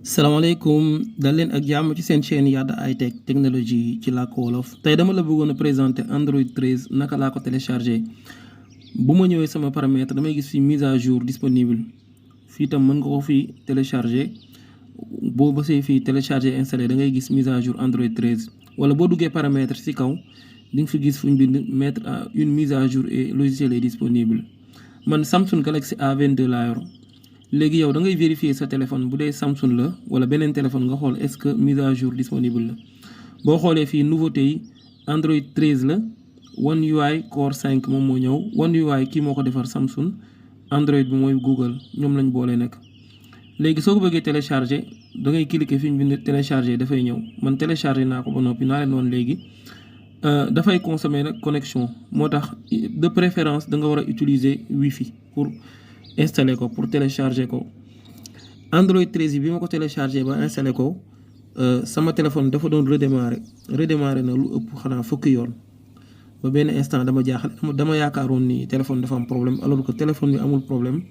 salaamaaleykum dal leen ak jàmm ci seen chaîne Yada High Tech technologie ci làkku wolof tey dama la bëggoon a présenter Android 13 naka laa ko téléchargé bu ma ñëwee sama paramètre damay gis fi mise à jour disponible fii tam mën nga ko fi téléchargé boo bësee fii téléchargé installé da ngay gis mise à jour Android 13 wala boo duggee paramètre ci kaw di nga fi gis fu ñu bind mettre à une mise à jour et logiciel est disponible man Samsung Galaxy A22 laa yor. léegi yow da ngay vérifier sa téléphone bu dee Samsung la wala beneen téléphone nga xool est-ce que mise à jour disponible la boo xoolee fii nouveauté yi Android 13 la One UI Core 5 moom moo ñëw One UI kii moo ko defar Samsung Android bi mooy Google ñoom lañ boole nekk. léegi soo ko bëggee télécharger da ngay cliquer fi ñu bind télécharger dafay ñëw man télécharger naa ko ba noppi naa leen woon léegi dafay consommer nag connexion moo tax de préférence da nga war a utiliser Wi-Fi pour installé ko pour télécharger ko Android 13 bi ma ko télécharger ba installé ko sama téléphone dafa doon redémarrer na lu ëpp xanaa fukki yoon ba benn instant dama jaaxle dama yaakaaroon ni téléphone dafa am problème alors que téléphone bi amul problème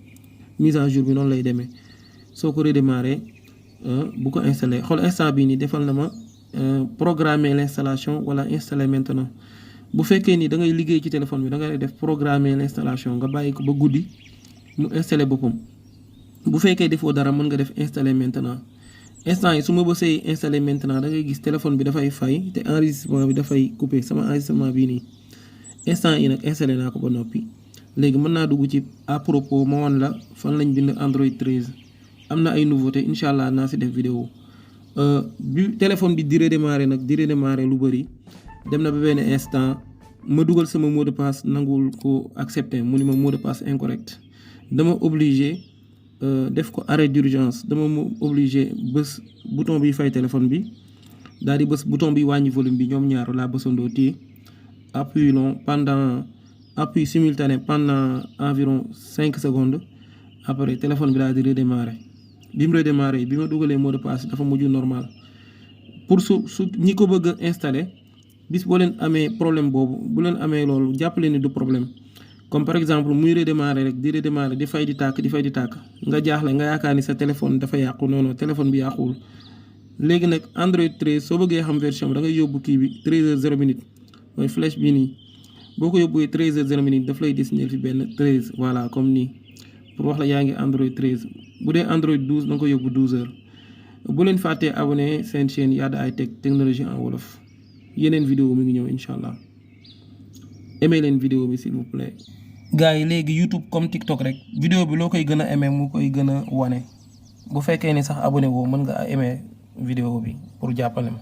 mise à jour bi noonu lay demee soo ko redémarrer bu ko installé xool instant bii nii defal na ma programmer l'installation wala installer maintenant bu fekkee ni da ngay liggéey ci téléphone bi da ngay def programmer l'installation nga bàyyi ko ba guddi mu installé boppam bu fekkee defoo dara mën nga def installer maintenant instant yi su ma bësee installer maintenant da ngay gis téléphone bi dafay fay te enregistrement bi dafay coupé sama enregistrement bii nii instant yi nag installé naa ko ba noppi léegi mën naa dugg ci à propos ma wan la fan lañ bind Android 13 am na ay nouveauté incha allah naa si def vidéo bi téléphone bi di redémarrer lu bëri dem na ba benn instant ma dugal sama mot de passe nanguwul ko accepter mu ni ma mot de passe incorrect dama obligé def ko arrêt d'urgence dama obligé bës bouton bi fay téléphone bi daal di bës bouton bi wàññi volume bi ñoom ñaar laa bësandoo téye appui simultané pendant environ 5 secondes après téléphone bi daal di redémarrer bi mu redémarrer bi ma dugalee mot de passe dafa mujj normal pour su ñi ko bëgg a installer bis boo leen amee problème boobu bu leen amee loolu jàppale ni du problème comme par exemple muy redémarrer rek di redémarrer di fay di tàkk nga jaaxle nga yaakaar ni sa téléphone dafa yàqu non téléphone bi yàquwul. léegi nag Android 13 soo bëggee xam version bi da ngay yóbbu kii bi 13h0 mooy flèche bii nii boo ko yóbbuwee 13h0 daf lay dessiné fi benn 13 voilà comme nii pour wax la yaa ngi Android 13 bu dee Android 12 da nga ko yóbbu 12h. bu leen fàttee abonné seen chaîne Yada High Tech technologie en wolof yeneen vidéo mi ngi ñëw incha allah aimé leen vidéo bi s'il vous plaît. gars yi léegi YouTube comme TikTok rek vidéo bi loo koy gën a aimé mu koy gën a wane bu fekkee ni sax abonné woo mën nga aimé vidéo bi pour jàppale ma.